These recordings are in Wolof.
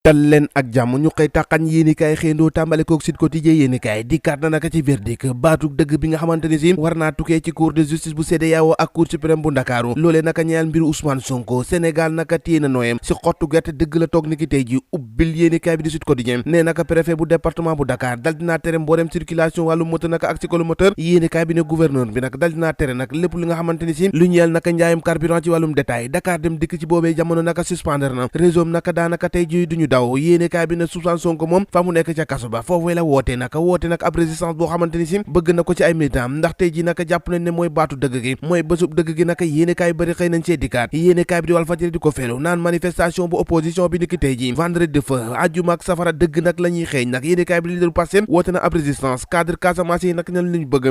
dal leen ak jàmm ñu xëy tàqan yéenikaay xëyndoo tàmbale kook Sud Quotidien yéenikaay dikkaat na naka ci verdict baatug dëgg bi nga xamante ni si war naa tukkee ci cour de justice bu CEDEAO ak cour suprême bu Ndakaaru loolee naka ñeel mbiru Ousmane Sonko Sénégal naka téye na nooyam si xottu gerte dëgg la toog ni ki tey ji ubbil yéenikaay bi di Sud Quotidien nee naka préfet bu département bu Dakar dal dinaa tere mboolem circulation wàllu moto naka ak cyclomoteur yéenikaay bi ne gouverneur bi nag dal dinaa tere nag lépp li nga xamante ni si lu ñeel naka njaayam carburant ci wàllum détail Dakar dem dikk ci boobee jamono naka suspendre na réseau naka daanaka tey ji duñu daw yéenikaay bi ne Ousmane Sonko moom fa mu nekk ca kaso ba foofu la woote nag ab résistance boo xamante ni si bëgg na ko ci ay militant ndax tey ji naka jàpp nañ ne mooy baatu dëgg gi mooy bésub dëgg gi naka yéenekaay bëri xëy nañ see dikkaat yéenekaay bi di Walf Fadjri di ko feelu naan manifestation bu opposition bi niki tey ji vendredi de feu ajjuma ak safara dëgg nag la ñuy xeeñ nag yéenekaay bi li leader Pastef woote na ab résistance cadre Casamance yi nag ñan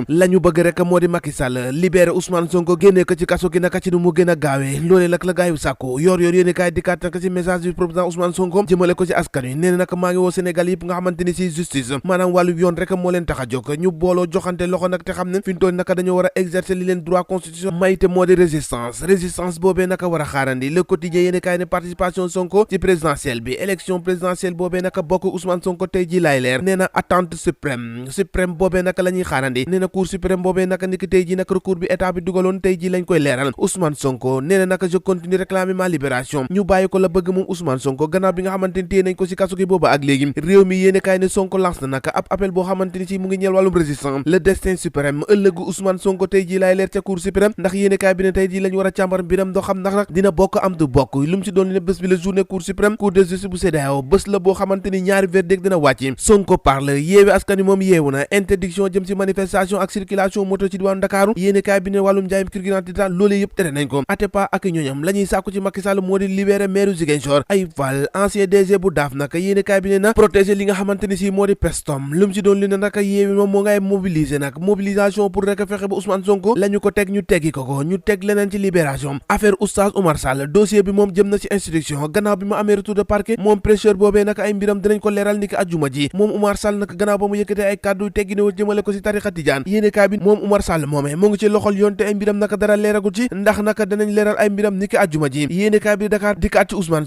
lañu bëgg rek moo di Macky Sall libéré Ousmane Sonko génnee ko ci kaso gi naka ci nu mu gën a gaawee loolee nag la gaayu sàkku yor yéenekaay dikkaat nag ci message du président Ousmane Sonko jëmale ko ci askan wi nee na nag maa ngi woo Sénégal yëpp nga xamante ni si justice maanaam wàllu yoon rek moo leen tax a jóg ñu booloo joxante loxo nag te xam ne fi ñu toll naka dañoo war a exercer li leen droit constitution mayte moo di résistance boobee naka war a xaarandi le quotidien yéeni kaay ne participation Sonko ci présidentielle bi élection présidentielle boobee naka bokk Ousmane Sonko tey ji laay leer nee na attente suprême boobee naka la ñuy xaarandi nee na cour suprême boobee naka niki tey ji nag recours bi état bi dugaloon tey ji lañ koy leeral Ousmane Sonko nee na naka je continue réclamer ma libération ñu bàyyi ko la bëgg moom Ousmane Sonko gannaaw bi nga xamante ni téye nañ ko si kaso gi booba ak léegi réew mi yéene kaay ne Sonko lance na naka ab appel boo xamante ni si mu ngi ñeel wàllum résistance le destin suprême ëllëgu Ousmane Sonko tey ji laay leer ca cour suprême ndax yéene kaay bi ne tey ji lañ war a càmbar mbiram doo xam ndax nag dina bokk am du bokk lu mu si doon ne bés bi la journée cour suprême cour de justice bu CEDEAO bés la boo xamante ni ñaari verdict dina wàcc Sonko parle yeewi askan wi moom yeewu na interdiction jëm si manifestation ak circulation moto ci diwaanu Dakar yéene kaay bi ne wàllum njaayam carburant loolee yëpp tere nañ ko Atepa ak ñooñam la ñuy sàkku ci Macky Sall moo di libéré maire Ziguinchor Ayib Fall ancien DG bu DAF naka yéene kaay bi ne na protéger li nga xamante ni si moo di prestom lu mu si doon li ne naka yeewi moom moo ngay mobiliser nag mobilisation pour rek fexe ba Ousmane Sonko la ñu ko teg ñu teggi ko ñu teg leneen ci libération affaire Oustaz Oumar Sall dossier bi moom jëm na ci instruction gannaaw bi mu amee retour de parquet moom prêcheur boobee naka ay mbiram dinañ ko leeral ni ki ajjuma ji moom Oumar Sall naka gannaaw ba mu yëkkatee ay kàddu teggi ne jëmale ko ci tarixa Tijaan yéene kaay bi moom Oumar Sall moomee mu ngi ci loxol yoon te ay mbiram naka dara leeragul ci ndax naka danañ leeral ay mbiram ni ki ajjuma ji yéene kaay bi Dakar dikkaat ci Ousmane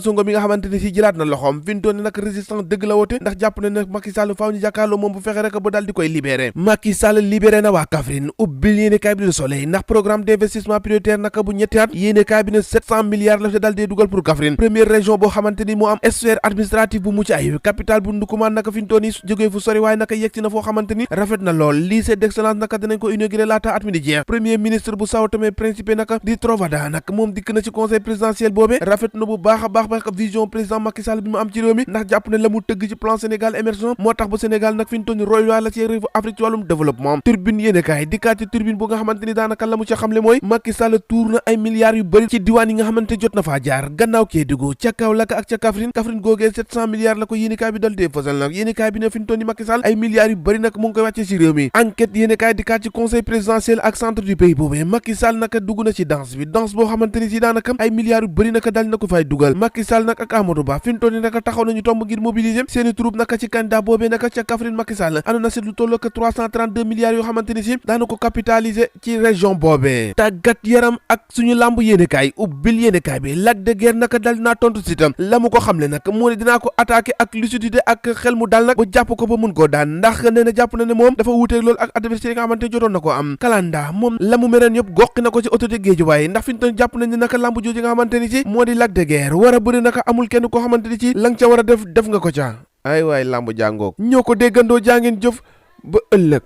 Sonko mi nga xamante ni si jëlaat na loxoom fi mu toll nag résistance dëgg la woote ndax jàpp na nag Macky Sall faaw ñu jàkkaarloo moom bu fexe rek ba daal di koy libéré Macky Sall libéré na waa Kaffrine ubbil yéene kaay bi Le Soleil ndax programme d'investissement prioritaire naka bu ñetti at yéene kaay bi ne 700 milliards la fi daal dee dugal pour Kaffrine première région boo xamante ni moo am sphère administrative bu mucc ayib capitale bu Ndoukoumane naka fi mu toll nii jógee fu sori waaye naka yegg si na foo xamante ni rafet na lool lycée d'excellence naka dinañ ko inauguré laata at mi di jeex premier ministre bu Sao Tomé Principe naka di Trovada nag moom dikk na ci conseil présidentiel boobee rafet na bu baax a baax vision président Macky Sall bi mu am ci réew mi ndax jàpp ne la mu tëgg ci plan Sénégal émergent moo tax ba Sénégal nag fi ñu toll ni roy la ci réew Afrique ci wàllum développement turbine yéene kaay dikkaat ci turbine bu nga xamante ni daanaka la mu ca xamle mooy Macky Sall tuur na ay milliards yu bëri ci diwaan yi nga xamante jot na faa jaar gannaaw Kédougou ca Kaolack ak ca Kaffrine googee 700 milliards la ko yéene kaay bi dal dee fësal nag yéene kaay bi ne fi ñu toll ni Macky Sall ay milliards yu bëri nag mu ngi koy wàccee ci réew mi enquête yéene kaay dikkaat ci conseil présidentiel ak centre du pays boobee Macky Sall naka dugg na ci danse bi danse boo xamante ni si daanaka ay milliards yu bëri naka dal na ko fay dugal Macky Sall nag ak Amadou Ba fi ñu toll ni naka taxaw nañu tomb ngir mobiliser seeni troupe naka ci candidat boobee naka ca Kaffrine Macky Sall ànd na si lu toll ak 332 milliards yoo xamante ni si daana ko capitaliser ci région boobee tàggat yaram ak suñu làmb yéenekaay ubbil yéenekaay bi Lac de Guiers naka dal dinaa tontu si itam la mu ko xamle nag moo ne dinaa ko attaqué ak lucidité ak xel mu dal nag ba jàpp ko ba mun koo daan ndax nee na jàpp na ne moom dafa wuuteeg loolu ak adversaire yi nga xamante jotoon na ko am kalanda moom la mu mereen yëpp goqi na ko ci autorité Guédiawaye ndax fi ñu toon jàpp nañ ne naka làmb jooju nga xamante ni ci moo di Lac de Guiers war a bëri naka amul kenn koo xamante ni ci la nga ca war a def nga ko ca ay waay làmb jàngoog ñoo ko déggandoo jàngeen jëf ba ëllëg